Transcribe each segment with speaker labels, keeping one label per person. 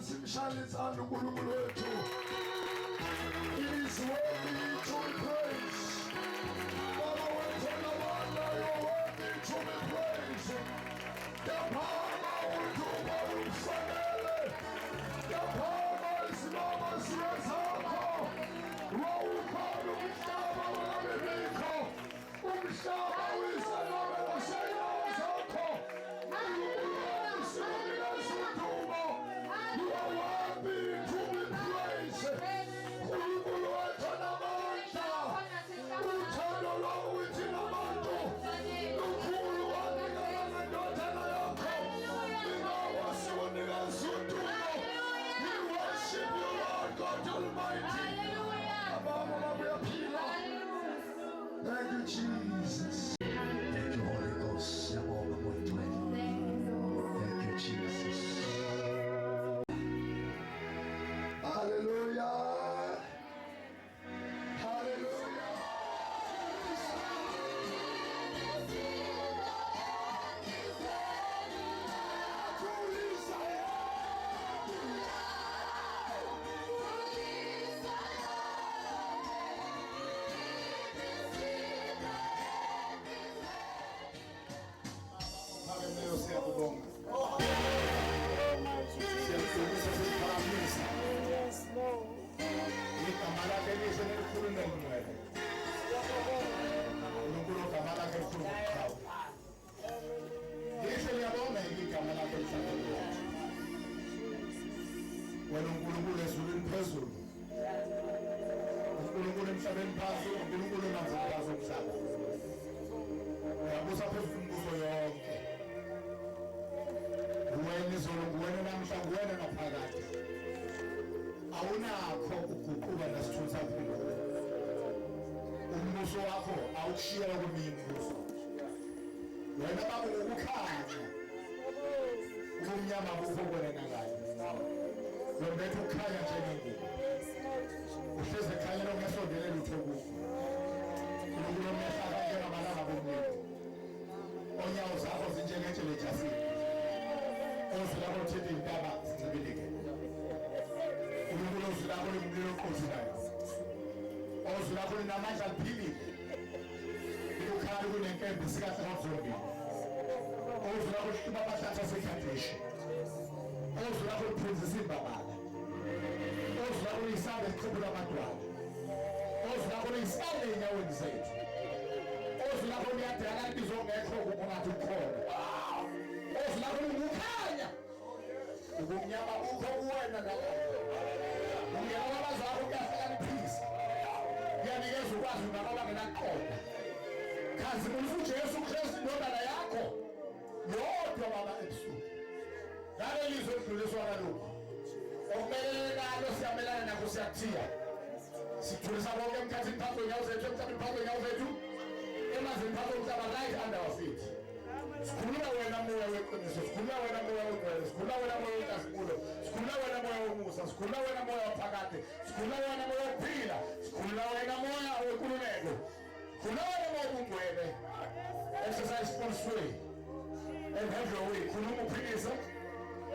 Speaker 1: Simshayele izandla uNkulunkulu wethu. It is worthy to be praised. Baba wethu onamandla, you are worthy to be praised. Yaphama udumo lukufanele. Yaphama isimama siwe sakho. Wawukhona umhlaba ungabibikho. Umhlaba uyisenabelo seyinyawo zakho. Unkulunkulu sikunikeza udumo. You are worthy to be praised. Nkulunkulu wethu onamandla. Uthando lwakho thina bantu lukhulu wanikela ngendodana yakho. Ingakho sikunikeza udumo. We worship you, Lord God Almighty. Baba, Baba, uyaphila. Thank you, Jesus. Thank you, Holy Ghost. Siyabonga Moya Ngcwele. Thank you, Jesus. Hallelujah. Hallelujah. Thulisa.
Speaker 2: Phakemeyo siyakubonga. Siyakudumisa sikuphakamisa.
Speaker 3: Yes, Lord.
Speaker 2: Igama lakhe elihle nelikhulu nelingcwele. uNkulunkulu ogama lakhe likhulu ngokuqhawe. Lihle liyabongeka igama lakhe lihlakaniphile. Wena uNkulunkulu ezulwini phezulu. uNkulunkulu emhlabeni phansi, uNkulunkulu emanzini phansi omhlaba. Uyabusa phezu kwemibuso yonke. Nguwena izolo, nguwena namhla, nguwena naphakade. Awunakho ukuguquka nesithunzi saphenduka. Umbuso wakho awukushiyela kweminye imibuso. Wena baba ukukhanya. Ubumnyama bukho kuwena nakanye. Wembethe ukukhanya njengengubo. Uhlezi ekhanyela ungesondele lutho kukho. uNkulunkulu omehla njengamalanga bomlilo. Onyawo zakho zinjengetshe lejasini. Ozwi lakho lithinta iy'ntaba zincibilike. uNkulunkulu ozwi lakho lingumlilo oqothulayo. Ozwi lakho linamandla liphilile. Libukhali kunenkemba isikahle zombili. Ozwi lakho lihluba amahlathi aseKhadeshi. Ozwi lakho liphunzisa imbabala. Ozwi lakho liyisanda esiqubula amadwala. Ozwi lakho liyisanda ey'nyaweni zethu. Ozwi lakho liyadala libizo ongekho kungathi ukhona. Ozwi lakho lingukukhanya. Ubumnyama bukho kuwena nakanye. Ungena kwabazakho kuyahlakaniphisa. Kuyanikeza ukwazi nabo abangenaqonda. Khazimulisa uJesu Kristu indodana yakho yodwa baba ebusuku. Ngaleli lizwe elidluliswa kalokhu. Okumelele nalo siyamelana nakho siyakuthiya. Sithulisa konke emkhathini phambi kwey'nyawo zethu, emhlabeni phambi kwey'nyawo zethu, emanzini phambi komhlaba right under our feet. Sikhuluma wena moya weqiniso, sikhuluma wena moya ongcwele, sikhuluma wena moya wenkazimulo, sikhuluma wena moya womusa, sikhuluma wena moya waphakade, sikhuluma wena moya wokuphila, sikhuluma wena moya wenkululeko, sikhuluma wena moya wobungcwele. Exercise full sway and have your way. Khuluma uphilise,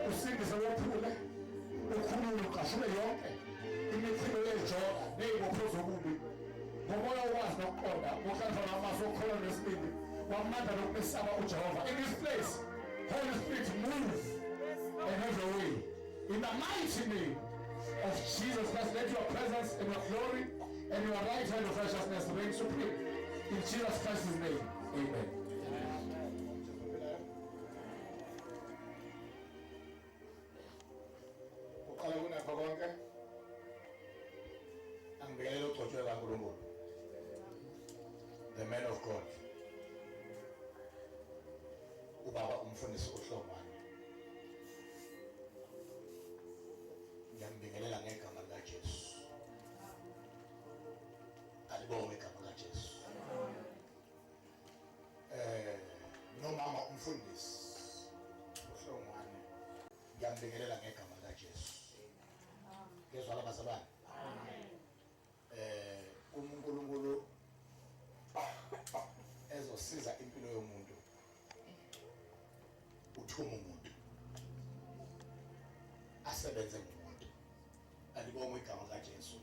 Speaker 2: usindise wophule, ukhulule uqashule yonke imichilo yejoka ney'bopho zobubi ngomoya wokwazi nokuqonda ngokuhlanjwa ngamaso okukholwa nesibindi wamandla nokumesaba uJehova. In this place, Holy Spirit, move and have your way in the mighty name of Jesus Christ. Let your presence and your glory and your right hand of righteousness reign supreme in Jesus Christ's name. Amen. Uqala kunakho konke. Angibingelele ogcotshwe kaNkulunkulu. The man of God. Ubaba umfundisi uHlongwane. Ngiyambingelela ngegama likaJesu. Alibonge igama likaJesu. Nomama umfundisi uHlongwane ngiyambingelela ngegama likaJesu. Ngezwa labazalwane. Amen. Uma uNkulunkulu ezosiza impilo yomuntu uthuma umuntu asebenze. asebenze ngomuntu. Alibongwe igama likaJesu.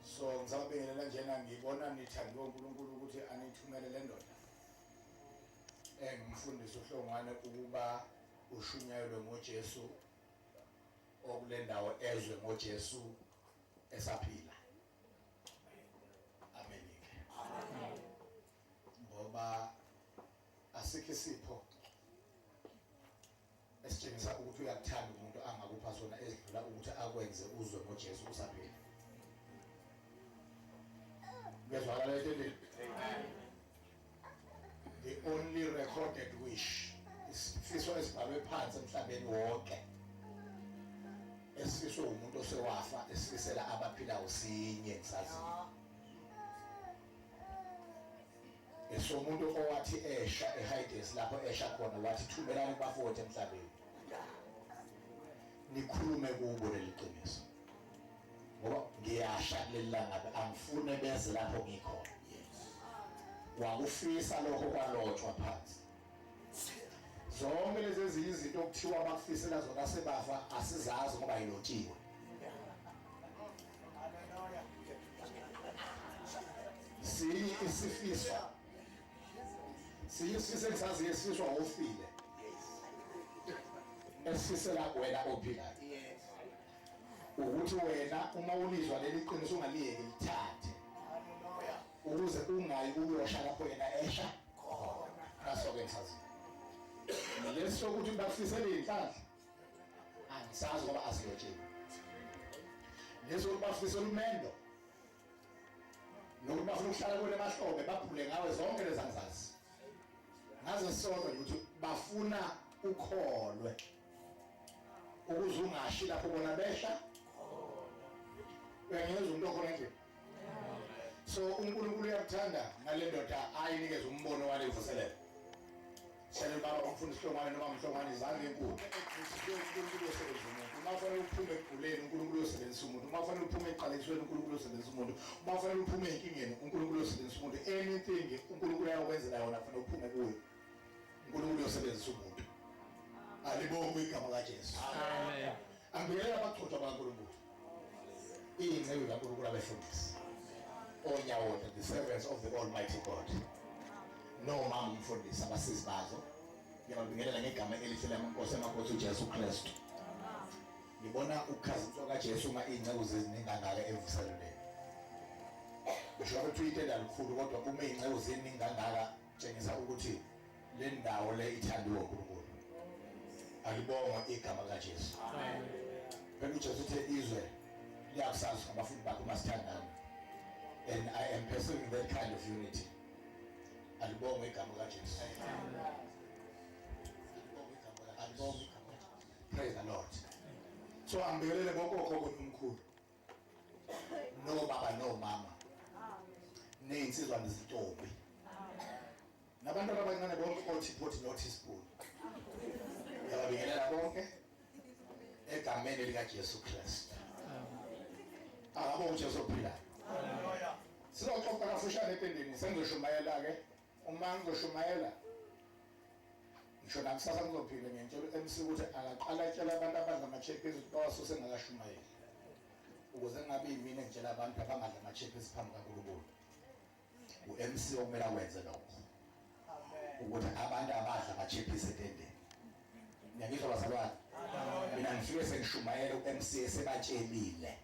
Speaker 2: So ngisababingelela njena, ngibona nithandiwe uNkulunkulu ukuthi anithumele le ndoda engumfundisi uHlongwane ukuba ushunyayelwe ngoJesu okule ndawo ezwe ngoJesu esaphila. Amen. Amen. Ngoba asikho isipho esitshengisa ukuthi uyakuthanda umuntu angakupha sona esidlula ukuthi akwenze uzwe ngoJesu usaphila. Kuyezwakala etendeni? The only recorded wish, isifiso esibhalwe phansi emhlabeni wonke esifiswe umuntu osewafa esifisela abaphilayo, sinye ngisaziyo, esomuntu owathi esha eHades, lapho esha khona, wathi, "Thumelani kubafowethu emhlabeni, nikhulume kubo leli qiniso, ngoba ngiyasha kuleli langabe, angifune beze lapho ngikhona." Wakufisa lokho, kwalotshwa phansi. Zonke lezi ezinye izinto okuthiwa bakufisela zona sebafa, asizazi ngoba ayilotshiwe. Sinye isifiso, sinye isifiso engisaziyo esifiswa ofile esifisela wena ophilayo, ukuthi wena uma ulizwa leli qiniso ungaliyeki, lithathe ukuze ungayi uyosha lapho yena esha khona. Naso-ke ngisaziyo. Lesi sokuthi bakufisele iy'nhlanhla angisazi ngoba asilotshiwe. Lesi sokuthi bafisele umendo nokuthi bafuna ukuhlala kuwena emahlombe baphule ngawe, zonke lezi angizazi. Ngaze sodwa nje ukuthi bafuna ukholwe ukuze ungashi lapho bona behla. Uyangizwa umuntu okhona endlini? So uNkulunkulu uyakuthanda ngale ndoda ayinikeza umbono wale mvuselelo. Sele baba umfundisi Hlongwane noma Mhlongwane, izandla enkulu. uNkulunkulu uyosebenzisa umuntu. Uma ufanele uphume ekuguleni, uNkulunkulu uyosebenzisa umuntu. Uma ufanele uphume ekuqalekisweni, uNkulunkulu uyosebenzisa umuntu. Uma ufanele uphume enkingeni, uNkulunkulu uyosebenzisa umuntu. Anything uNkulunkulu ayakwenzela yona kufanele uphume kuyo, uNkulunkulu uyosebenzisa umuntu. Alibongwe igama kaJesu.
Speaker 3: Amen.
Speaker 2: Angibingelela abagcotshwa bakaNkulunkulu, iy'nceku zikaNkulunkulu, abefundisi, onyawonke, the servants of the Almighty God, nomama umfundisi, abasizi bazo. Ngiyababingelela ngegama elihle laNkosi yamakhosi uJesu Kristu. Ngibona ukukhazimuliswa kaJesu uma iy'nceku ziziningi kangaka emvuselelweni. Ngisho ngabe kuthiwa itende alikhulu, kodwa uma iy'nceku ziningi kangaka tshengisa ukuthi le ndawo le ithandiwe uNkulunkulu. Alibongwe igama likaJesu. Phela uJesu uthe izwe liyakusazi ngabafundi bakhe uma sithandana, and I am pursuing that kind of unity. Alibongwe igama likaJesu. Alibongwe igama. Praise the Lord. So angibingelele bonke okhokho nomkhulu, nobaba, nomama, neyinsizwa nezintombi, nabantwana abancane bonke, oteapot no-teaspoon. Ngiyababingelela bonke egameni likaJesu Kristu. Akabonge uJesu ophilayo. Sizoxoxa kafushane etendeni, sengizoshumayela-ke. Uma ngizoshumayela, ngisho nakusasa ngizophinde ngiyentshela u-MC ukuthi akaqala atshela abantu abadla ama-checkers ukuthi bawasuse engakashumayeli, ukuze kungabi yimina engitshela abantu abangadla ama-checkers phambi kaNkulunkulu. U-MC okumele akwenze lokho, ukuthi abantu abadla ama-checkers etendeni. Ngiyangizwa bazalwane? Mina ngifike sengishumayela, u-MC esebatshelile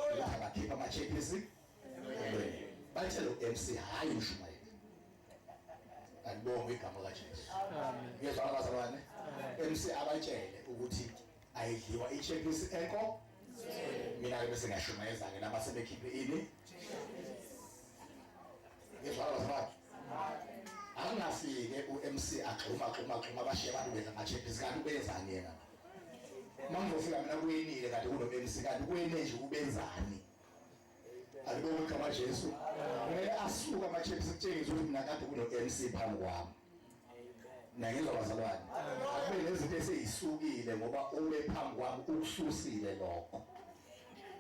Speaker 2: ukuthi abakhiphe ama-checkers. Batshele u-MC, hhayi umshumayeli. Alibongwe igama kaJesu. Ngiyezwa abazalwane? MC abatshele ukuthi ayidliwa i-checkers enko. Mina-ke bese ngiyashumayeza-ke laba sebekhiphe ini. Ngiyezwa abazalwane? Akungafike u-MC agxuma agxuma agxuma, bashiye abantu bedla ama-checkers, kanti ubenzani yena? Uma ngizofika mina kuyenile kanti kuno-MC, kanti kuyene nje ubenzani? Alibongwe igama Jesu. Kumele asuke ama-chips kutshengisa ukuthi mina kade kuno-MC phambi kwami. Niyangizwa bazalwane? Akube nezinto eseyisukile ngoba ube phambi kwami ukususile lokho.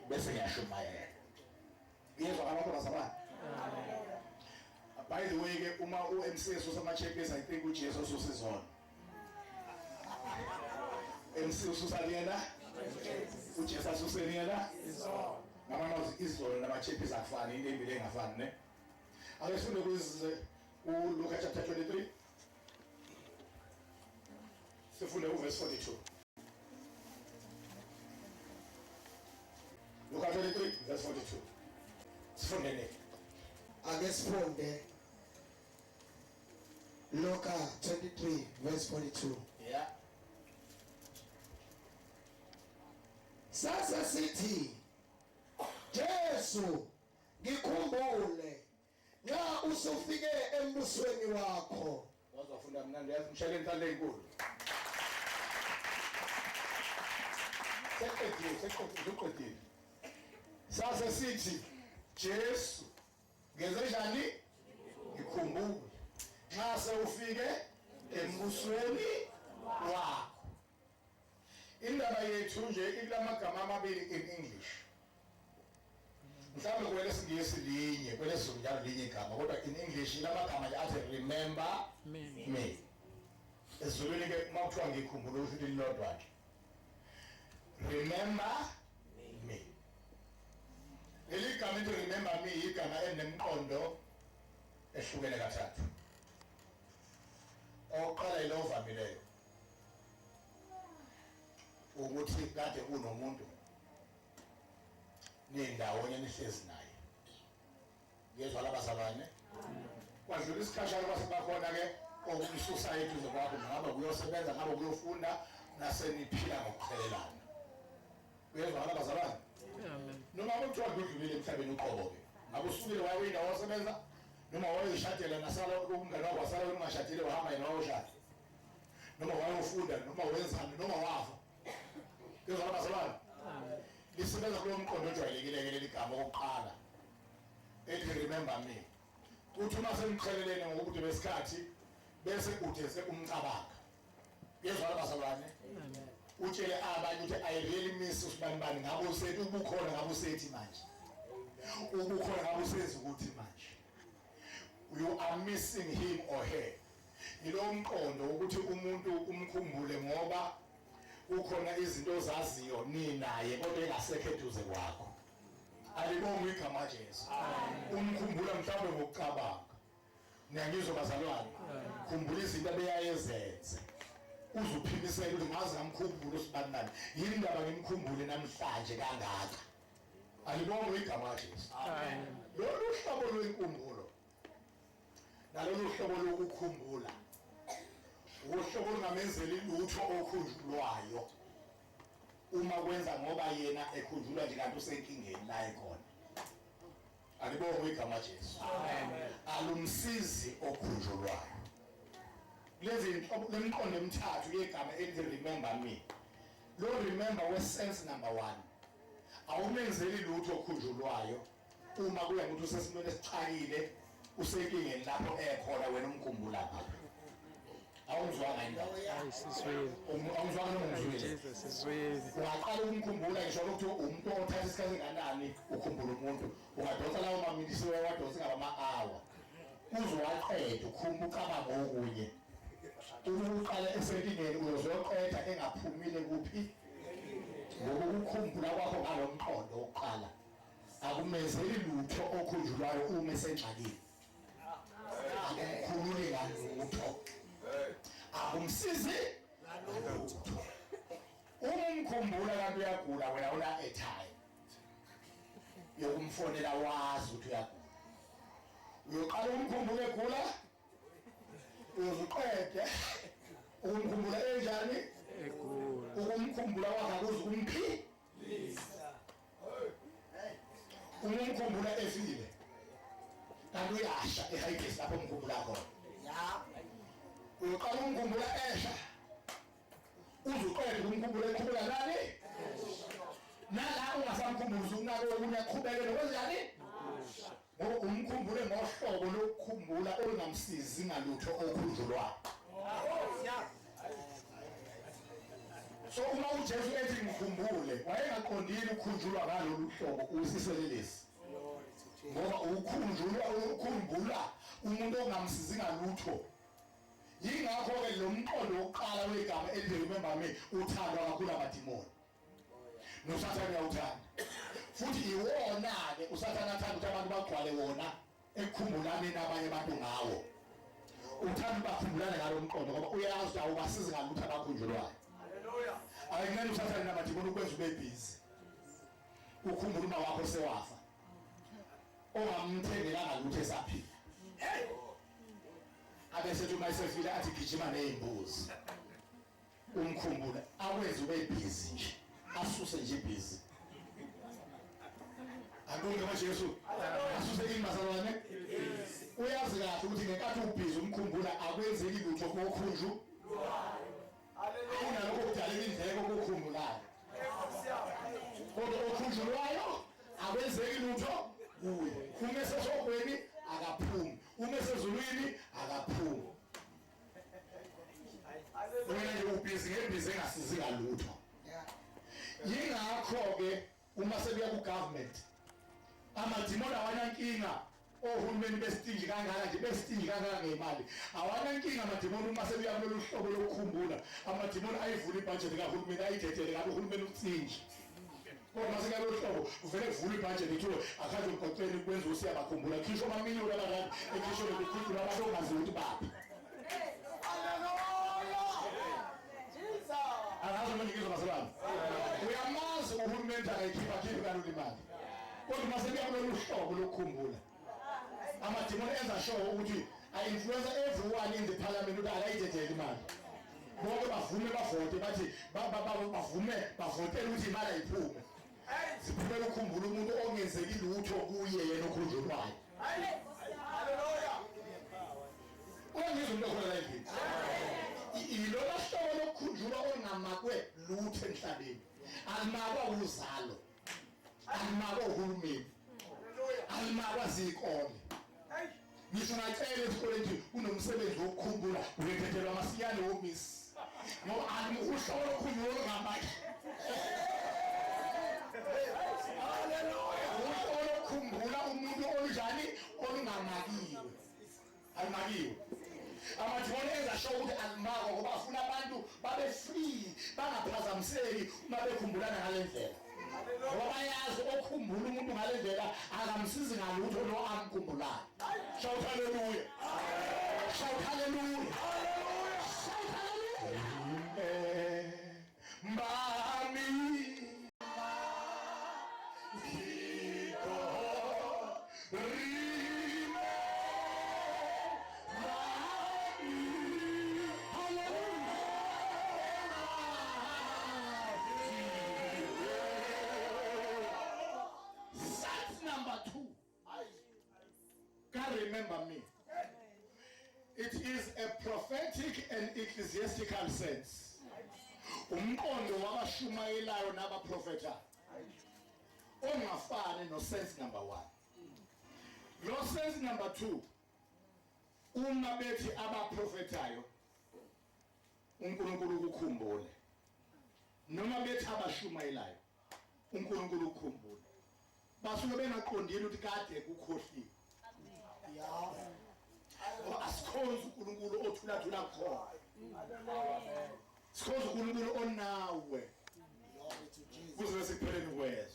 Speaker 2: Bese ngiyashumayela. Ngiyezwa abantu bazalwane? By the way ke, uma u-MC esusa ama-chips, I think uJesu osusa izono. MC ususa kuyena uJesu asuseni yena ngamanye izolo nama-chippies akufani, into embili engafani ne. Ake sifunde kuLuka chapter 23, sifunde uverse 42. Luka 23 verse 42, sifunde ne.
Speaker 3: Ake sifunde Luka 23 verse 42.
Speaker 2: Yeah.
Speaker 3: Sase sithi, Jesu, ngikhumbule nxa usufike embusweni wakho.
Speaker 2: Wazofunda mnandi, yazi mshayele inhlalo enkulu. Seqedile, seqedile, uqedile. Sase sithi, Jesu, ngenze njani? Ngikhumbule nxa sewufike embusweni wakho. Indaba yethu nje ikulamagama amabili in English. Mhlawumbe kwelesingisi linye, kwelesiZulu njalo linye igama, kodwa in English ilamagama nje athi "remember me". Esizulwini ke uma kuthiwa ngikhumbule, usho ukuthi lilodwa nje, "remember me". Leli gama elithi "remember me" igama elinemqondo ehlukene kathathu. Oqala yilo ovamileyo, ukuthi kade kunomuntu nindawonye, nihlezi naye, ngezwa labazalwane, kwadlula isikhashana, kwase bakhona-ke okumsusa eduze kwakho, ngabe kuyosebenza, ngabe kuyofunda, naseniphila ngokuqhelelana. Uyezwakala bazalwane? Noma kuthiwa kudlulile emhlabeni uqobo-ke, ngabe usukile waye kuyindawo osebenza, noma wayoyishadela, nasala umngane wakho, wasala wena ungashadile, wahamba yena wayoshada, noma wayofunda, noma wenzani, noma wafa. Uyezwakala bazalwane? Lisebenza kulo mqondo ojwayelekile-ke leli gama okokuqala ethi "remember me". Uthi uma seniqhelelene ngokude besikhathi, bese udeze umcabanga. Uyezwakala bazalwane? Utshele abanye ukuthi, "I really miss usibanibani." Ngabe usethi ubukhona, ngabe usethi manje ubukhona, ngabe usenza ukuthi manje you are missing him or her. Yilo mqondo ukuthi umuntu umkhumbule ngoba kukhona izinto ozaziyo ninaye, kodwa engasekho eduze kwakho. Alibongwe igama Jesu. Umkhumbula mhlawumbe ngokucabanga. Niyangizwa bazalwane? Khumbula izinto abeyayezenze, uze uphimisele ukuthi ngaze ngamkhumbula usibanibani, yini indaba ngimkhumbule namhlanje kangaka. Alibongwe igama Jesu. Lolu hlobo lwenkumbulo nalolu hlobo lokukhumbula, uhlobo olungamenzeli lutho okhunjulwayo uma kwenza, ngoba yena ekhunjulwa nje kanti usenkingeni la ekhona. Alibongwe igama Jesu. Alumsizi okhunjulwayo. Lezi inhlobo lemiqondo emithathu yegama elithi "remember me". Lo remember we-sense number 1 awumenzeli lutho okhunjulwayo uma kuya ngokuthi usesimweni esixakile, usenkingeni lapho ekhona, wena umkhumbula ngapha. Awungizwanga indaba?
Speaker 4: Hayi, sizwile.
Speaker 2: Awungizwanga noma ungizwile?
Speaker 4: Jesus, sizwile.
Speaker 2: Ungaqala ukumkhumbula, ngisho ukuthi umuntu othatha isikhathi enganani ukhumbula umuntu, ungadonsa lawo maminisi wawadonsa ngaba ama-hour uze waqeda ukhumba, ucabanga okunye. Uma uqala esenkingeni, uyozoqeda engaphumile kuphi, ngoba ukukhumbula kwakho ngalo mqondo wokuqala akumenzeli lutho okhunjulwayo uma esengxakini, akumkhululi ngalutho, akumsizi ngalutho. Uma umkhumbula kanti uyagula, wena una airtime yokumfonela, wazi ukuthi uyagula, uyoqala umkhumbule egula, uyozuqede ukumkhumbula enjani?
Speaker 4: Egula.
Speaker 2: Ukumkhumbula kwakhe akuze kumphi. Uma umkhumbula efile kanti uyasha ehayidesi lapho umkhumbula khona, uyoqala umkhumbula esha, uze uqede ukumkhumbula eqhubeka nani nala ungasamkhumbuzi, unake okunye, aqhubeke nokwenzani, ngoba umkhumbule ngohlobo lokukhumbula olungamsizi ngalutho okhunjulwayo. So uma uJesu ethi ngikhumbule, wayengaqondile ukukhunjulwa ngalolu hlobo usiselelesi, ngoba ukukhunjulwa, ukukhumbula umuntu ongamsizi ngalutho. Yingakho-ke lo mqondo wokuqala wegama elithi remember me uthandwa kakhulu amadimoni. NoSathane uyawuthanda. Futhi iwona-ke uSathane athanda ukuthi abantu bagcwale wona ekukhumbulaneni abanye abantu ngawo. Uthanda bakhumbulane ngalo mqondo ngoba uyazi ukuthi awubasizi ngalutho abakhunjulwayo. Ayikumele uSathane namadimoni ukwenza ube busy. Ukhumbula uma wakho sewafa. Ongamthengelanga lutho esaphila. Abese uma esefile athi gijima nezimbuzi. Umkhumbule akwenze ube busy nje. Asuse nje busy. Akunge ngoJesu. Asuse ini bazalwane? Uyazi kahle ukuthi ngenkathi ubhizi umkhumbula akwenzeki lutho kokhunju. Kunalokho kudalela indleko kokhumbulayo. Kodwa okhunjulwayo akwenzeki lutho kuye. Uma esesogweni akaphumi, uma esezulwini akaphumi. Wena nje ubhizi ngebhizi engasizi ngalutho. Yingakho-ke uma sekuya ku-government amadimoni awanankinga ohulumeni bestingi kangaka nje bestingi kangaka ngemali awanankinga amadimoni uma sekuya kulolu hlobo lokukhumbula amadimoni ayivula ibhajethi kahulumeni ayidedele ngabe uhulumeni utsingi kodwa uma sekuya kulolu hlobo kuvele kuvulwe ibhajethi kuthiwe akhanjwe emgwaqeni kwenziwe usiyabakhumbula khishwa amamiliyoni amarandi ekhishwe lokukhunjulwa abantu ongaziwa ukuthi baphi. Angazi noma ngizwa bazalwane. Uyamazi uhulumeni akayikhipha khiphi kalula imali. Kodwa uma sekuya kulolu hlobo lokukhumbula amadimoni enza sure ukuthi I-influence everyone in the parliament ukuthi akayidedele imali. Bonke bavume bavote bathi bavume bavotele ukuthi imali ayiphume. Siphumela ukukhumbula umuntu ongenzeki lutho kuye yena okhunjulwayo. Uyangizwa umuntu okhona la endlini? Ilona hlobo lokukhunjulwa ongamakwe lutho emhlabeni. Alimakwa uzalo. Alimakwa uhulumeni. Alimakwa zikole. Ngisho ungacela esikoleni nje kunomsebenzi wokukhumbula uyethethelwa masinyane womisi. Ngoba uhlobo lokukhunjulwa olungamaki. Uhlobo lokukhumbula umuntu olunjani olungamakiwe. Alimakiwe. Amadimoni enza sure ukuthi alimakwa ngoba afuna abantu babe free bangaphazamiseki uma bekhumbulana ngale ndlela. Ngoba bayazi okhumbula umuntu ngale ndlela akamsizi ngalutho lo amkhumbulayo. Shout hallelujah. Shout hallelujah. Shout hallelujah. Mbami. Sense number 2. God remember me. It is a prophetic and ecclesiastical sense. Umqondo wabashumayelayo nabaprofethayo ongafani no sense number 1. Lo sense number 2 uma bethi abaprofethayo uNkulunkulu ukukhumbule noma bethi abashumayelayo uNkulunkulu ukukhumbule basuke bengaqondile ukuthi kade kukhohliwe. Ngoba asikhonzi uNkulunkulu othulathula khona. Sikhonza uNkulunkulu onawe kuze sekupheleni kwezwe.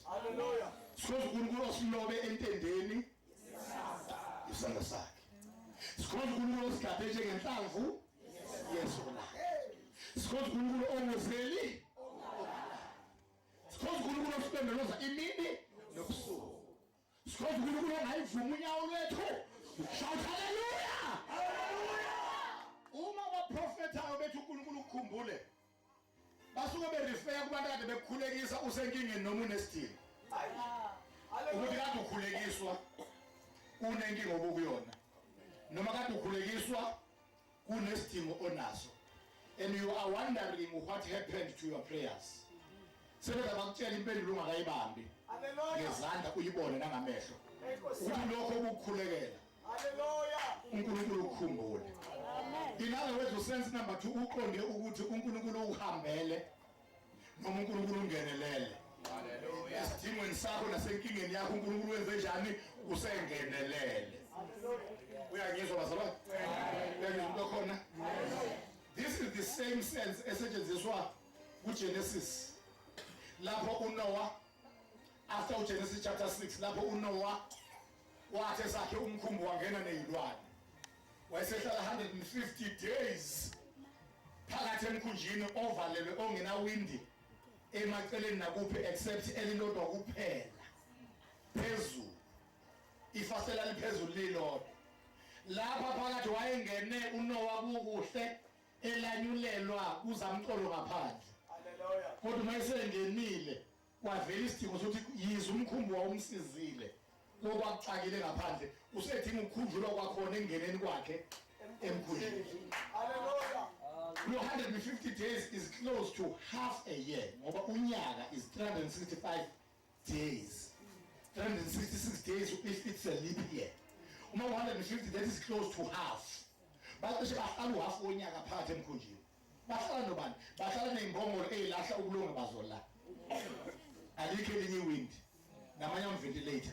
Speaker 2: Sikhonza uNkulunkulu osilobe entendeni isandla sakhe. Sikhonza uNkulunkulu osigade njengenhlamvu yeso lakhe. Sikhonza uNkulunkulu ongozeli. Sikhonza uNkulunkulu osilondoloza imini nobusuku. Sikhonza uNkulunkulu ongayivuma unyawo lwethu. Shout hallelujah. Uma abaprofethayo bethi uNkulunkulu ukukhumbule basuke berifeya kubantu kade bekukhulekisa usenkingeni noma unesidingo. Ukuthi kade ukhulekiswa unenkinga obukuyona noma kade ukhulekiswa kunesidingo onaso and you are wondering what happened to your prayers. Sebeza bakutshela impendulo ungakayibambi ngezandla uyibone nangamehlo ukuthi lokho ukukhulekela uNkulunkulu ukukhumbule. In other words, usense number 2 uqonde ukuthi uNkulunkulu uhambele noma uNkulunkulu ungenelele. Esidingweni sakho nasenkingeni yakho uNkulunkulu wenze njani usengenelele. Uyangizwa bazalwane? Uyangizwa into khona? sense esetshenziswa kuGenesis lapho uNoah, after uGenesis chapter 6, lapho uNoah wathi esakhe umkhumbi wangena nezilwane, wayesehlala 150 days phakathi emkhunjini ovalelwe, ongenawindi emaceleni nakuphi except elilodwa kuphela phezulu, ifasela liphezulu lilodwa. Lapha phakathi wayengene uNoah kukuhle, elanyulelwa kuzamcolo ngaphandle, kodwa uma esengenile kwavela isidingo sokuthi yize umkhumbi wawumsizile kokwakuxakile ngaphandle, usedinga ukukhunjulwa kwakhona engeneni kwakhe emkhunjini. Lo 150 days is close to half a year, ngoba unyaka is 365 days, 366 days if it's a leap year. Uma 150, that is close to half. Bacishe bahlala uhafu wonyaka phakathi emkhunjini. Bahlala nobani? Bahlala nezimbongolo ezilahla ubulongwe bazo la. Alikho elinye iwindi namanye ama-ventilator.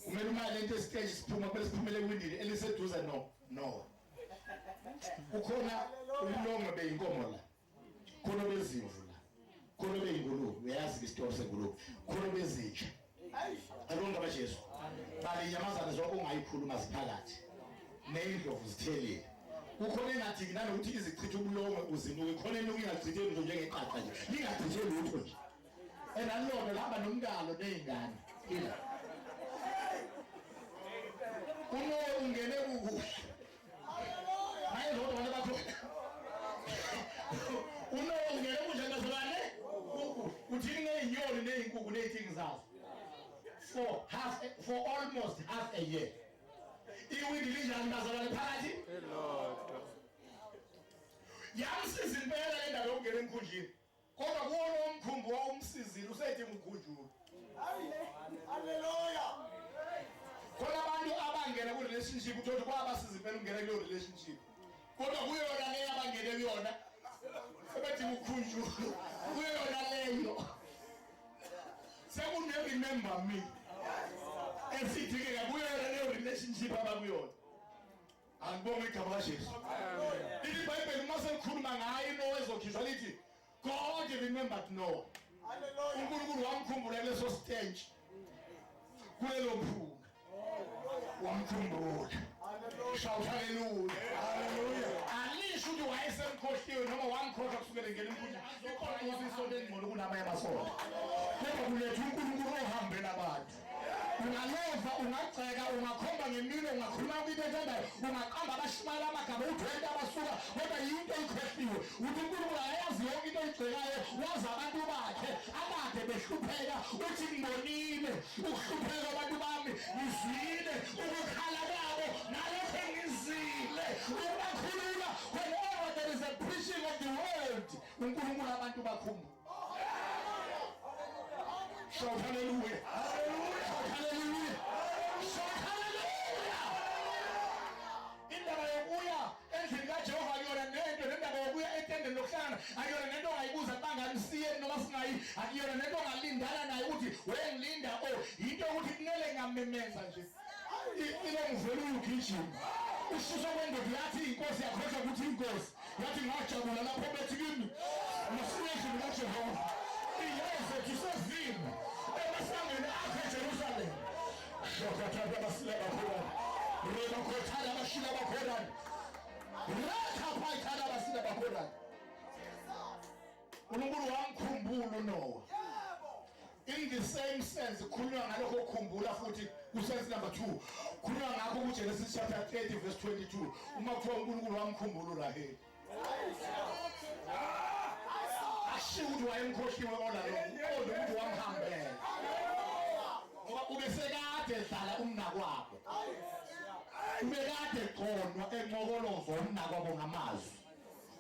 Speaker 2: Kumele uma lento esiteji siphuma, kumele siphumele ewindini eliseduze. No, kukhona ubulongwe beyinkomo la, khona bezimvu la, khona beyingulube, uyazi isitori sengulube, khona bezinja. Alonke abaJesu bali inyamazane zonke ungayikhuluma ziphakathi, neyindlovu zithelile. Kukhona engadingi nanokuthi izichithe ubulongwe uzinuke, khona enuke ingachithe lutho, njengeqaqa nje, lingachithe lutho nje, enalona lihamba nomkalo ney'ngane. Ila uNoe ungene kukuhle maye lodwa abantu bakhona. UNoe ungene kunjani, bazalwane? Uthini ngey'nyoni ney'nkukhu ney'thingi zazo for almost half a year? Iwindi linjani, bazalwane, phakathi?
Speaker 4: Elodwa.
Speaker 2: Yamsiza impela le ndaba yokungena emkhunjini, kodwa kuwo lo mkhumbi wawumsizile usedinga ukukhunjulwa. Khona abantu abangena ku-relationship, uthole ukuthi kwabasiza impela ukungena kuleyo relationship, kodwa kuyona leyo abangene kuyona sebedinga ukukhunjulwa. Kuyona leyo sekune-remember me esidingeka kuyona leyo relationship abakuyona. Angibonge igama kaJesu. Lithi iBhayibheli uma selikhuluma ngaye uNoah ezokhishwa, lithi God remembered Noah. UNkulunkulu wamkhumbula kuleso stench, kulelo phunga wamkhumbula. Shout hallelujah!
Speaker 1: Hallelujah.
Speaker 2: Alisho ukuthi wayesemkhohliwe noma wamkhohlwa kusukela engena emkhunjini. Ikhona ukuthi isonto engcono kunamanye amasonto, kodwa kuletha uNkulunkulu ohambela abantu. Ungalova, ungagceka, ungakhomba ngeminwe, ungakhuluma into ethandayo, ungaqamba abashumayela amagama, udwente abasuka, kodwa yinto oyikhohliwe ukuthi uNkulunkulu akayazi yonke into oyigcekayo. Wazi abantu bakhe akade behlupheka. Uthi, "Ngibonile ukuhlupheka abantu bami, ngizwile ukukhala kwabo, nalokho ngizile ukubakhulula." Whenever there is a preaching of the word, uNkulunkulu abantu bakhumbula. Shout hallelujah!
Speaker 1: Hallelujah.
Speaker 2: Shout hallelujah! Shout hallelujah! Indaba yokuya endlini kaJehova akuyona nento, nendaba yokuya etendeni lokuhlangana akuyona nento ongayibuza bangani siye noma singayi, akuyona nento ongalindana nayo ukuthi wengilinda o yinto yokuthi kumele ngamemeza nje ilo ngivela uyugijima ushiswa kwendoda. Yathi inkosi, yakhohlwa ukuthi inkosi yathi, "Ngajabula lapho bethi kimi, masiye endlini kaJehova." Iy'nyawo zethu sezimi emasangweni akho eJerusalema. Shokathatha abasila bakhona, rebakhothana abashila bakhona, rekhaphayithana abasila bakhona. UNkulunkulu wamkhumbula uNoah. In the same sense khulunywa ngalokho kukhumbula futhi kusense number 2, khulunywa ngakho kuGenesis chapter 30 verse 22, uma kuthiwa uNkulunkulu wamkhumbula uRaheli. Ashiwo ukuthi wayemkhohliwe ola lo, kodwa ukuthi wamhambela, ngoba ubesekade edlala umnakwabo, ubekade egconwa, encokolozwa umnakwabo ngamazwi,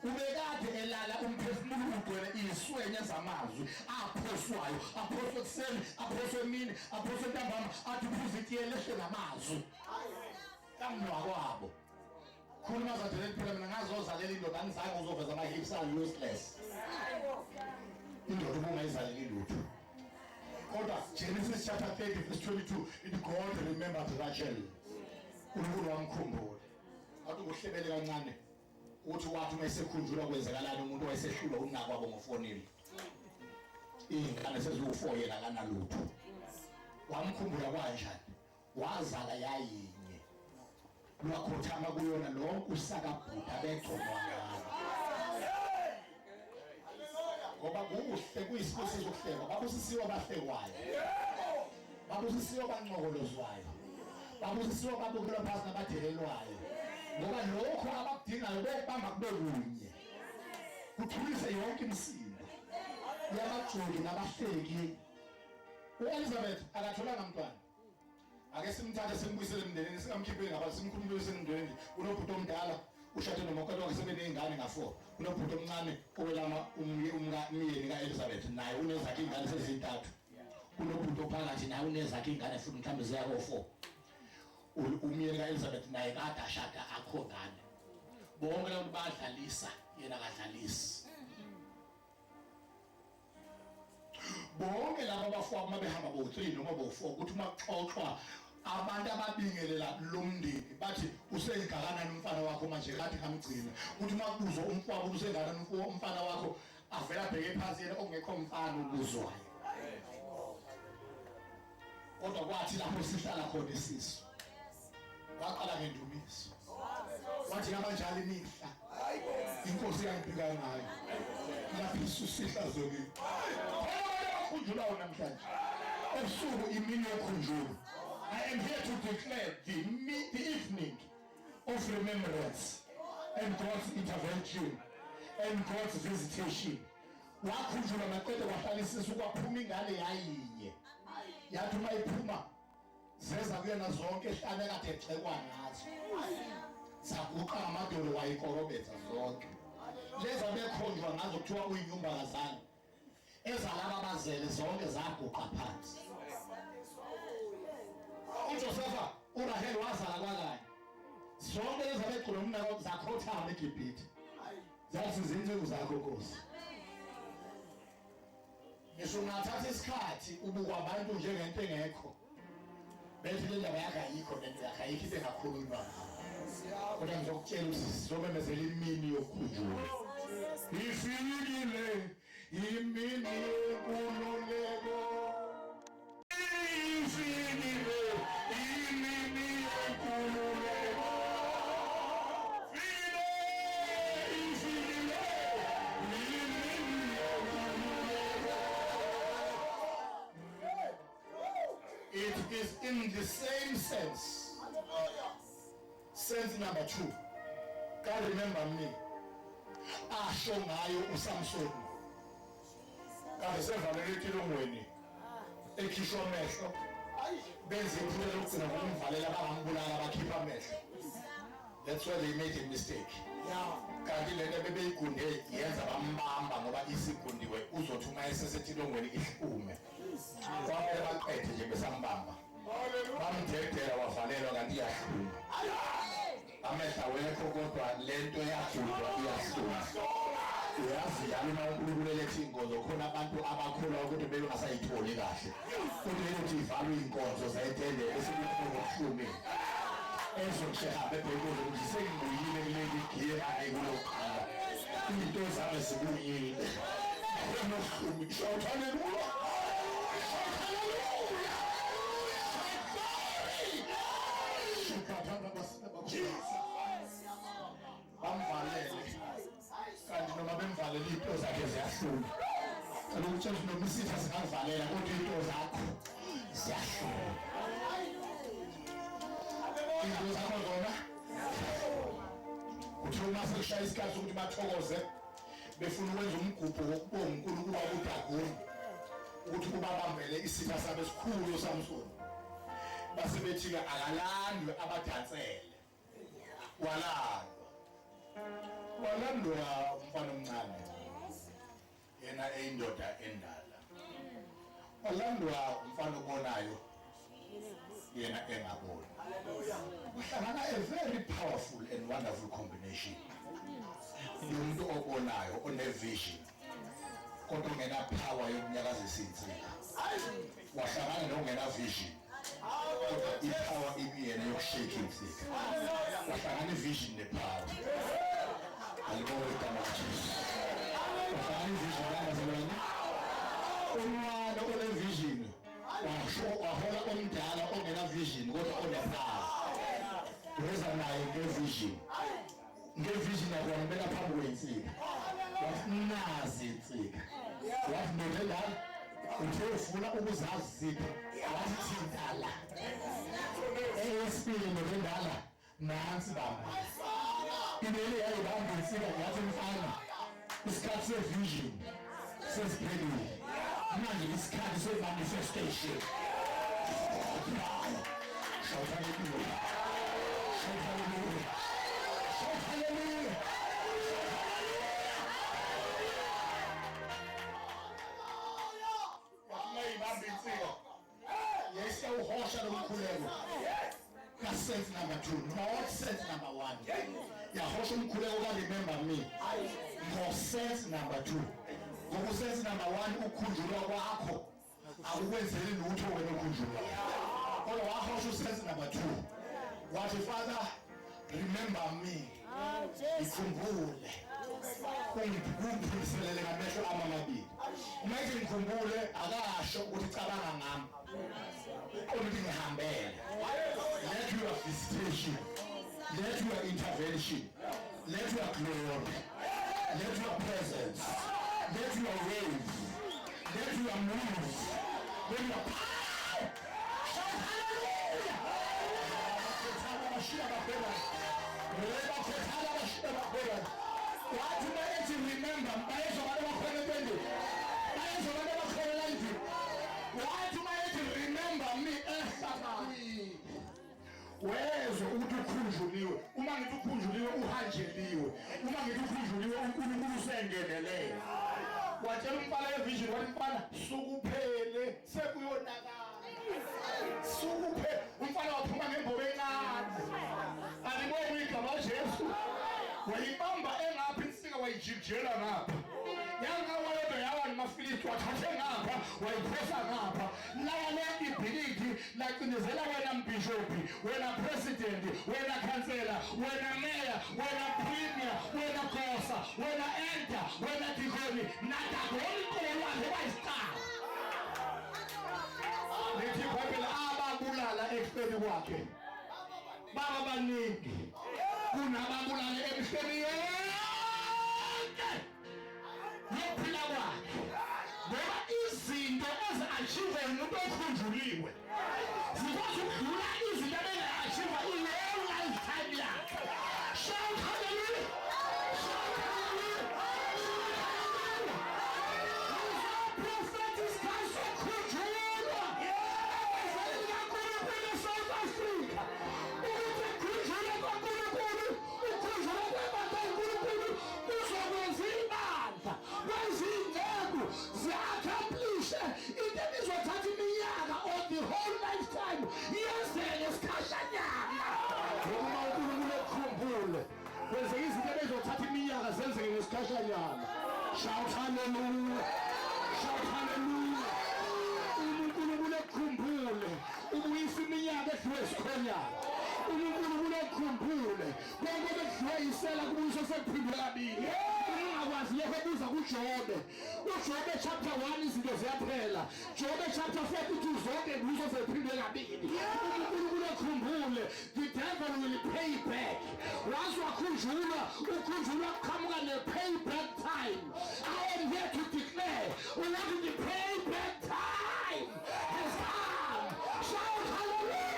Speaker 2: ubekade elala umphefumulo ugcwele iziswenye zamazwi aphoswayo, aphoswe ekuseni, aphoswe emini, aphoswe ntambama, athi uphuza itiye lehle namazwi kamnakwabo. Khuluma zadele phela, mina ngazozalela indoda, angizange uzoveza ama-hips are useless. Indoda ubungayizaleli lutho. Kodwa Genesis chapter 30 verse 22 ithi God remembered Rachel. uNkulunkulu wamkhumbula. Athi kuhlebele kancane. Uthi wathi uma esekhunjulwa kwenzekalani umuntu wayesehlulwa unakwabo ngofonile. Iy'ngane seziwu-4 yena akanalutho. Wamkhumbula kanjani? Wazala yayinye. Lwakhothama kuyona lonke usakabhuda begconwa ngalo. Ngoba kuhle kuyisibusiso ukuhlekwa. Babusisiwe abahlekwayo. Babusisiwe abancokolozwayo. Babusisiwe ababukelwa phansi nabadelelwayo. Ngoba lokho abakudingayo bokubamba kube kunye. Kuthulise yonke imisindo. Yabajoli nabahleki. U-Elizabeth akatholanga mntwana. Ake simthathe simbuyisele emndenini singamkhipheli ngapha simkhulumile emndenini. Unobhuti omdala ushade nomakoti wakhe sebeney'ngane nga-4. Unobhuti omncane owelama umyeni ka-Elizabeth naye unezakhe iy'ngane sezintathu. Unobhuti ophakathi naye unezakhe iy'ngane futhi mhlawumbe ziya ko-4. Umyeni ka-Elizabeth naye kade ashada akho ngane. Bonke labo badlalisa yena akadlalisi. Bonke laba abafowabo uma behamba bo-3 noma bo-4 ukuthi uma kuxoxwa abantu ababingelela lo mndeni bathi usengakanani umfana wakho manje kade ngamgcina. Kuthi uma kubuzwa umfowabo ukuthi usengakanani umfana wakho avela abheke phansi yena okungekho mfana obuzwayo. Kodwa kwathi lapho sihlala khona isisu waqala ngendumiso. Wathi yabanjalo imihla inkosi yangibika ngayo lapho isisu sihlazekile. Khona abantu abakhunjulwayo namhlanje ebusuku imini yokhunjulwa. I am here to declare the evening of remembrance and God's intervention and God's visitation. Wakhunjulwa maqede kwahlala isisu kwaphuma ingane yayinye. Yathi uma iphuma zeza kuyena zonke ehlane kade egxekwa ngazo. Zaguqa ngamadolo wayikorobetha zonke. Leza bekhonjwa ngazo kuthiwa uyinyumbakazana. Ezalaba abazele zonke zaguqa phansi. uJosepha uRahel wazala kwakanye. Zonke lezi abegcina umnako zakhothama eGibhithe. Zathi izinceku zakho Nkosi. Ngisho ungathatha isikhathi ubukwa abantu njengento engekho. Bethi le ndaba yakhe ayikho lento yakhe ayikho into engakhulunywa ngayo. Kodwa ngizokutshela ukuthi sizomemezela imini yokukhunjulwa. Ifikile imini yenkululeko. Ifikile imini yenkululeko. Ifikile imini yenkululeko. It is in the same sense. Sense number 2. God remember me. Asho ngayo uSamson. Kade sevalele etilongweni. Ekhishwa amehlo. Benze iphutha lokugcina ngokumvalela bangambulala bakhipha amehlo. That's where they made a mistake. Kanti lento bebeyigunde yenza bambamba ngoba isigundiwe uzothi uma esesetilongweni ihlume. Kwamele baqedhe nje besambamba. Bamdedela wavalelwa kanti iyahluma. Amehlo awekho kodwa lento yagundwa iyahluma. Uyazi njalo uma uNkulunkulu eletha iy'nkonzo khona abantu abakholwa ukuthi bebengasayitholi kahle. Kodwa eyothi ivalwe iy'nkonzo zayithende bese kukhona okuhlumile. Ezokusheha bebheke ukuthi sengibuyile kuleli giye angikulokuqala. Into zami zibuyile. Khona okuhlumile. Shout hallelujah. Shout hallelujah. Shout glory. Bamvalele. Kanti noma bemvalele into zakhe ziyahluma. Cela ukutshela ukuthi noma isitha singakuvalela kodwa into zakho ziyahluma. Into zakho zona kuthiwa uma sekushaya isikhathi sokuthi bathokoze befuna ukwenza umgubho wokubonga uNkulunkulu wabo uDagoni ukuthi ubabambele isitha sabo esikhulu uSamson. Base bethi-ke akalandwe abadansele. Walandwa. Walandwa umfana omncane. Yena eyindoda endala. Walandwa umfana obonayo yena engaboni. Kuhlangana a very powerful and wonderful combination. Yomuntu obonayo one-vision kodwa ongena power yokunyakazisa insika. Wahlangana nongena vision kodwa i-power ikuyena yokushake insika. Wahlangana i-vision ne-power. Alibonge igama likaJesu. Ufana ivision kangazalwane. Umwana one-vision washo wahola omdala ongena vision kodwa onepower. Weza naye ngevision. Ngevision yakho wambeka phambi kwensika. Wathi nazi insika. Wathi ndoda endala uthe ufuna ukuzazi ziphi. Wathi thinta la. Eyesibili ndoda endala nansi bamba. Ibele yayibamba insika yathi mfana isikhathi sevision sesiphelile. Manje isikhathi se-manifestation. Shout hallelujah. Shout hallelujah. Shout hallelujah. Wathi insika. Yayisiyawuhosha lo mkhuleko. Ka-sense number 2, not sense number 1. Yahosha umkhuleko ka-remember me. Ngo-sense number 2. Ngoba usense number 1 ukhunjulwa kwakho akukwenzeli lutho wena ukhunjulwa. Kodwa wahosha usense number 2. Wathi Father, remember me. Ngikhumbule. Ungiphindiselele ngamehlo ami amabili. Uma ethi ngikhumbule akasho ukuthi cabanga ngami. Uqonde ukuthi ngihambele. Let your visitation, let your intervention, let your glory, let your presence, let your wave, let your move, let your power. Shout hallelujah! Wathi uma ethi remember, bayezwa abantu abakhona empendeni. Bayezwa abantu abakhona la endlini. Wathi uma ethi remember me ehla wezwe ukuthi ukhunjuliwe. Uma ngithi ukhunjuliwe uhanjeliwe. Uma ngithi ukhunjuliwe uNkulunkulu usengenelele. Watshela umfana wevision wathi mfana sukuphele sekuyonakala. Sukuphe umfana waphuma ngembobo encane. Alibonge igama laJesu. Wayibamba engapha insika wayijikijela ngapha. Yangawedwa yawa namaFilisti wathathe ngapha wayiphosa ngapha. Laya le ibhilidi lacindezela wena mbhishobhi, wena president, wena khansela, wena meya, wena premier, wena gosa, wena elder, wena dikoni, nadagoni kolwandle bayisiqala. Lithi iBhayibheli ababulala ekufeni kwakhe baba baningi kunababulala emihleni yonke yokuphila kwakhe. Ngoba izinto ezi-achieve umuntu okhunjuliwe zikwazi ukudlula izinto abenga-achieve ileyo lifetime yakhe. Shout hallelujah! Shout hallelujah! Shout hallelujah! Prophet isikhathi sokukhunjulwa ezweni likaNkulunkulu eSouth Africa. Ukuthi ukukhunjulwa kwaNkulunkulu, ukukhunjulwa kwebandla kaNkulunkulu kuzokwenza ibandla, kwenza iy'nceku zi-accomplishe into ebizothatha iminyaka or the whole lifetime yenzeke ngesikhashanyana. Ngoba uNkulunkulu ekukhumbule kwenzeka izinto ebezothatha iminyaka zenzeke ngesikhashanyana. Shout hallelujah! Shout hallelujah! Uma uNkulunkulu ekukhumbule ubuyisa iminyaka edliwe esikhonyana. Uma uNkulunkulu ekukhumbule konke obekudliwe yisela kubuyiswa sekuphindwe kabili. Uma ungakwazi lokho buza kuJobe. UJobe chapter 1 izinto ziyaphela. Jobe chapter 42 zonke kubuyiswa sekuphindwe kabili. Uma uNkulunkulu ekukhumbule the devil will pay back. Once wakhunjulwa, ukhunjulwa kuqhamuka ne-payback time. I am here to declare ukuthi the payback time has come. Shout hallelujah!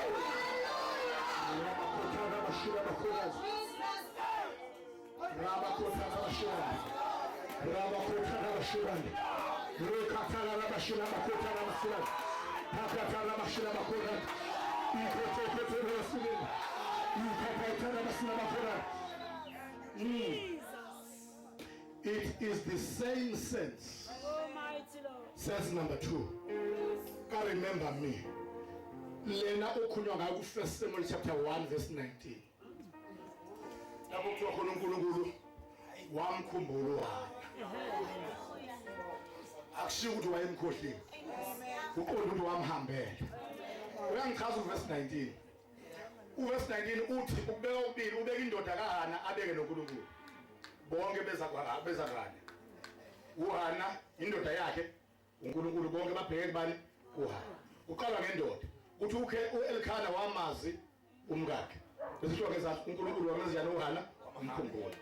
Speaker 2: It is the same sense.
Speaker 5: Almighty Lord.
Speaker 2: Sense number 2. Ka remember me. Lena okhulunywa ngayo ku 1 Samuel chapter 1 verse 19. Lapho kuthiwa khona uNkulunkulu wamkhumbula uHana. Akushiwo ukuthi wayemkhohliwe. Uqonda ukuthi wamhambela. Uyangichaza uverse 19. Uverse 19 uthi ukubeka okubili ubeka indoda kaHana abeke noNkulunkulu. Bonke beza kwa beza kane. UHana indoda yakhe uNkulunkulu bonke babheke kubani kuHana. Uqala ngendoda. Uthi ukhe uElkhana wamazi umkakhe. Besithiwa ngezansi uNkulunkulu wamenza njani uHana? Wamkhumbula.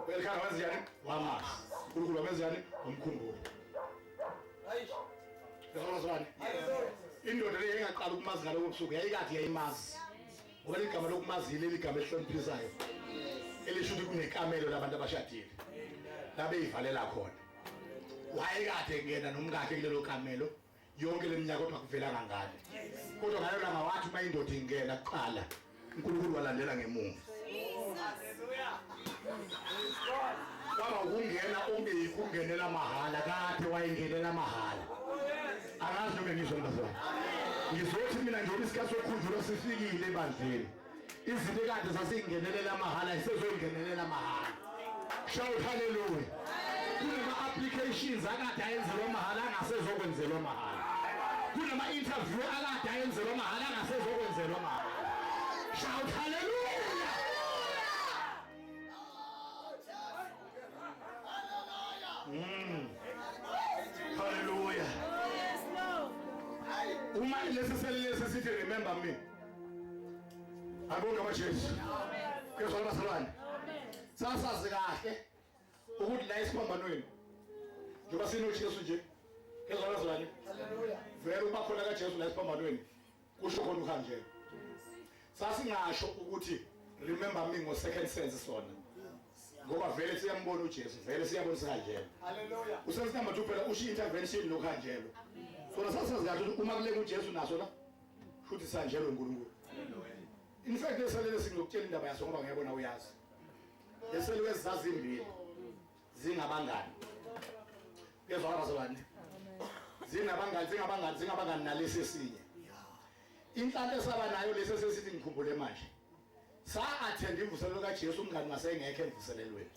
Speaker 2: UElkhana wenza njani? Wamazi. uNkulunkulu wamenza njani? Wamkhumbula. Yabona indoda le yayingaqala ukumazi ngalobo busuku yayikade yayimazi. Ngoba ligama lokumazi yileli gama elihloniphisayo. Elisho ukuthi kunekamelo labantu abashadile. Labeyivalela khona. Wayekade ngena nomkakhe kulelo kamelo yonke leminyaka kodwa kuvelanga ngane. Kodwa ngalo langa wathi uma indoda ingena kuqala uNkulunkulu walandela ngemuva. Kwaba ukungena ongeyikho ukungenela mahhala kade wayengenela mahhala. Angazi noma ngizwa bazalwane. Ngizothi mina njengoba isikhathi sokukhunjulwa sifikile ebandleni. Izinto ekade zasingenelela mahhala isezongenelela mahhala. Shout hallelujah. Kunama applications akade ayenzelwa mahhala angasezokwenzelwa mahhala. Kunama interview akade ayenzelwa mahhala angasezokwenzelwa mahhala. Shout hallelujah. Hallelujah. Uma lesi selilesi sithi remember me. Abonke abaJesu. Kezwa bazalwane. Sasazi kahle ukuthi la esiphambanweni njengoba sinoJesu nje. Kezwa bazalwane.
Speaker 3: Hallelujah.
Speaker 2: Vele uba khona kaJesu la esiphambanweni kusho khona uhanjelwe. Sasingasho ukuthi remember me ngo second sense sona. Ngoba vele siyambona uJesu, vele siyabona sihanjelwe.
Speaker 3: Hallelujah.
Speaker 2: Usense number 2 phela usho intervention nokuhanjelwa. Sona sasazi kahle ukuthi uma kulenga uJesu naso la futhi sihanjelwe uNkulunkulu. In fact lesalele singokutshela indaba yaso ngoba ngiyabona uyazi. Leselwe zazimbili zingabangani. Kuyezwakala bazalwane? Zingabangani, zingabangani, zingabangani nalesi esinye. Inhlanhla esaba nayo lesi esesithi ngikhumbule manje. Sa attend imvuselelo kaJesu umngani wasengekho emvuselelweni.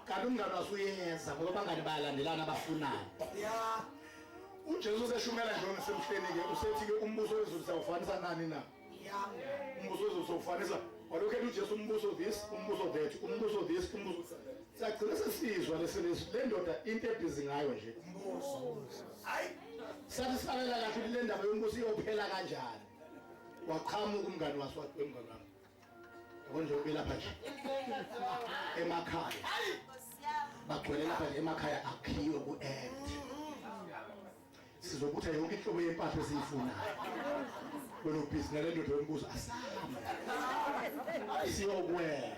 Speaker 2: Kanti umngani wasuyeza ngoba abangani bayalandelana abafunayo.
Speaker 3: Yeah.
Speaker 2: uJesu useshumela nje osemhleni ke usethi ke umbuso wezulu sawufanisa nani na?
Speaker 3: Yeah.
Speaker 2: Umbuso wezulu sawufanisa walokhu ethi uJesu umbuso this, umbuso that, umbuso this, umbuso Sagcina sesizwa leselesi le ndoda into ebhizi ngayo nje.
Speaker 3: Hayi.
Speaker 2: Sathi silalela kahle ukuthi le ndaba yombuso iyophela kanjani. Waqhamuka umngani waso wathi wemngani wami. Yabo nje ubelapha nje. Emakhaya. Bagcwele lapha nje emakhaya akhiwe ku-empty. Sizobutha yonke inhlobo yempahla esiyifunayo. Wena ubhizi nale ndoda yombuso asambe. Siyokweba.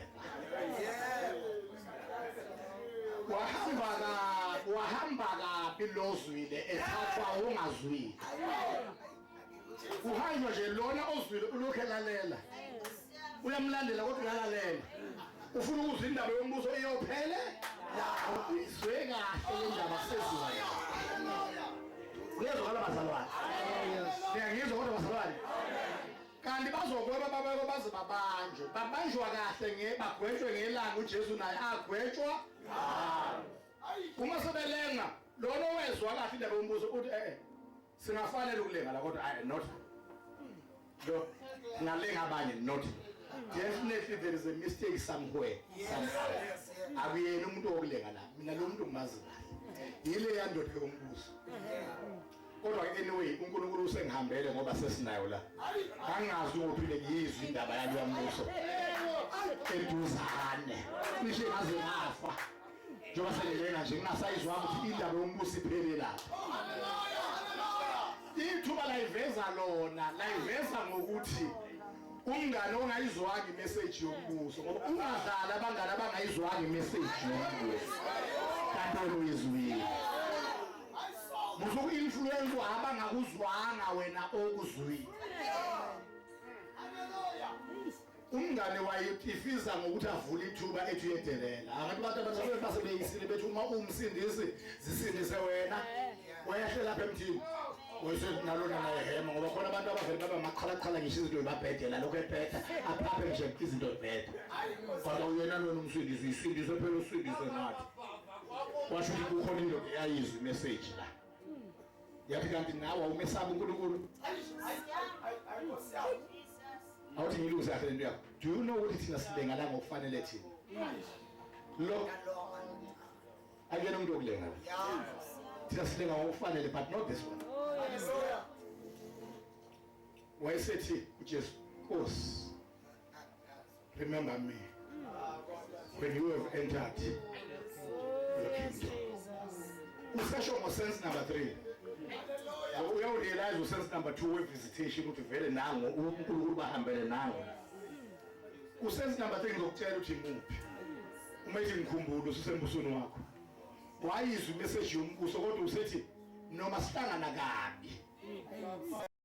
Speaker 2: Wahamba kabi, wahamba kabi lozwile ethathwa ongazwile. Uhanjwa nje lona ozwile ulokhu elalela. Uyamlandela kodwa uyalalela. Ufuna ukuzwa indaba yombuso iyophele? Izwe kahle le ndaba seziwa yona. Kuyezwakala bazalwane. Niyangizwa kodwa bazalwane. Kanti bazokweba babeko baze babanjwe. Babanjwa kahle nge bagwetshwe ngelanga uJesu naye agwetshwa ngalo. Uma sebelenga lona owezwa kahle indaba yombuso uthi eh singafanele ukulenga la kodwa ayi not. Lo ngalenga abanye not. Definitely there is a mistake somewhere. Somehow. Akuyena umuntu wokulenga la. Mina lo muntu ngimazi kahle. Yile yandoda yombuso. Kodwa anyway uNkulunkulu usengihambele ngoba sesinayo la. Angazi ngophile ngiyizwe indaba yalo yombuso. Eduzane. Cishe ngaze ngafa. Njengoba sengilenga nje ngingasayizwanga ukuthi indaba yombuso iphele lapha. Ithuba layiveza lona, layiveza ngokuthi umngane ongayizwanga imessage yombuso ngoba ungadlala abangane abangayizwanga imessage yombuso. Kanti wena uyizwile. Musuku-influence abangakuzwanga wena okuzwile. Umngane wayetifiza ngokuthi avule ithuba ethi uyedelela. Abantu abantu abathi basebeyisile bethi uma uwumsindisi zisindise wena. Wehle lapha emthini. Wese nalona naye hema ngoba khona abantu abavele baba maqhalaqhala ngisho izinto zibabhedela lokho ebheda aphaphe nje izinto zibheda. Kodwa uyena lona umsindisi uyisindise phela usindise nathi. Washo ukuthi kukhona indoda eyayizwa imessage la. Yathi kanti nawe awumesaba uNkulunkulu. Awuthi Athi ngilungise kahle lento yakho. Do you know ukuthi thina silenga la ngokufanele thina? Lo akuyena umuntu wokulenga la. Thina silenga ngokufanele but not this one.
Speaker 3: Hallelujah.
Speaker 2: Wayesethi uJesu, Nkosi, remember me when you have entered your kingdom. Usasho ngo-sense number 3. Uyawurealize usense number 2 we-visitation ukuthi vele nango uNkulunkulu bahambele nango. Usense number 3 ngizokutshela ukuthi imuphi. Uma ethi ngikhumbule usesembusweni wakho. Wayizwa imessage yombuso kodwa usethi noma sihlangana kabi.